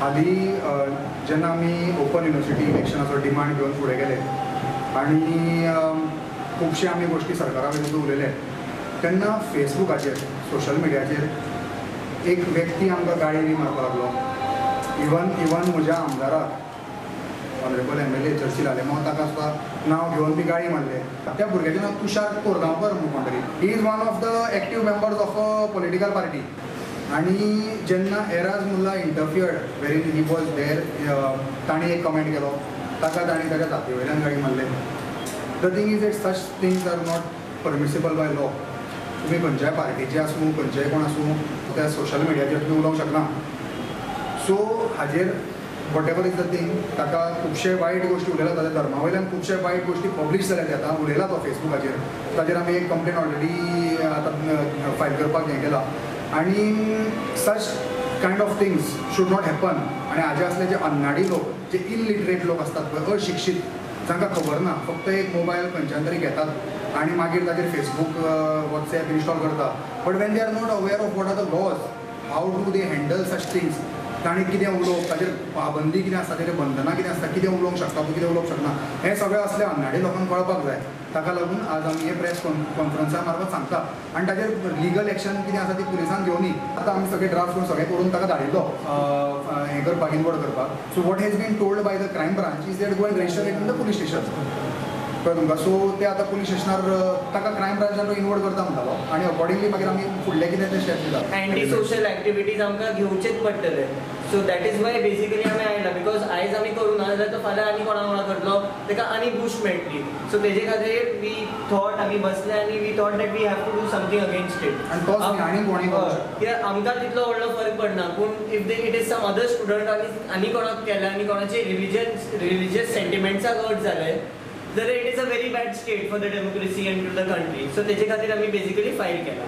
हालीं जेन्ना आमी ओपन युनिवर्सिटी इलेक्शनाचो डिमांड घेवन फुडें गेले आनी खुबशे आमी गोश्टी सरकारा विरुद्ध उलयले तेन्ना फेसबुकाचेर, सोशल मिडियाचेर एक व्यक्ती आमकां गाळी बी मारपाक लागलो. इवन म्हज्या आमदाराक ऑनरेबल MLA Churchill Alemao ताका सुद्दां नांव घेवन बी गाळी मारले. त्या भुरग्याचें नांव तुषार कोरगांवकर म्हूण कोण तरी. He is one of the active members of a political party. आनी जेन्ना Eraz Mulla interfered wherein he was there, ताणें एक कमेंट केलो, ताका ताणें ताच्या जाती वयल्यान गाळी मारले. The thing is that such things are not permissible by law. तुमी खंयच्याय पार्टीचे आसूं, खंयचेय कोण आसूं, त्या सोशल मिडियाचेर तुमी उलोवंक शकना. सो हाजेर whatever is the thing, ताका खुबशे वायट गोश्टी उलयला, ताच्या धर्मा वयल्यान खुबशे वायट गोश्टी पब्लीश जाल्यात आतां उलयला तो फेसबुकाचेर. ताजेर आमी एक कंप्लेन ऑलरेडी आतां फायल करपाक हें केलां. आनी such kind of things should not happen. आनी हाजे असले जे अन्नाडी लोक, जे इलिटरेट लोक आसतात पळय, अशिक्षीत, जांकां खबर ना, फक्त एक मोबायल खंयच्यान तरी घेतात आनी मागीर ताजेर फेसबूक, वॉट्सएप इन्स्टॉल करता. But when they are not aware of what are the laws, how do they handle such things, ताणें कितें उलोवप, ताजेर पाबंदी कितें आसता, ताजेर बंधनां कितें आसता, कितें उलोवंक शकता तूं, कितें उलोवंक शकना, हें सगळें असले अन्नाडी लोकांक कळपाक जाय. ताका लागून आज आमी हे प्रेस कॉन्फरन्सा मार्फत सांगता आनी ताजेर लिगल एक्शन कितें आसा ती पुलिसान घेवनी. आतां आमी सगळे ड्राफ्ट करून सगळें करून ताका धाडिल्लो हें करपाक, इनवर्ड करपाक. So what has been told by the crime branch is that go and register it in the police station. कळ्ळें तुमकां? सो ते आतां पुलीस स्टेशनार ताका क्रायम ब्रांचान तो इनवर्ड करता म्हणटालो आनी अकॉर्डिंगली मागीर आमी फुडलें कितें तें स्टेप दिता. एंटी सोशल एक्टिविटीज आमकां घेवचेच पडटले. So that is why basically आमी आयला, because आयज आमी करूं ना जाल्यार तो फाल्यां आनी कोणा कोणा करतलो, ताका आनी बूस्ट मेळटली. सो तेजे खातीर we thought, आमी बसले आनी we thought that we have to do something against it. आनी तोच न्ही, आनी कोणूय करूंक शकता. कित्याक आमकां तितलो व्हडलो फरक पडना, पूण if they it is some other student आनी आनी कोणाक केलें आनी कोणाचे रिलिजियस सेंटिमेंट्साक हर्ट जाले जाल्यार it is a very bad state for the democracy and to the country. So तेजे खातीर आमी बेसिकली फायल केला.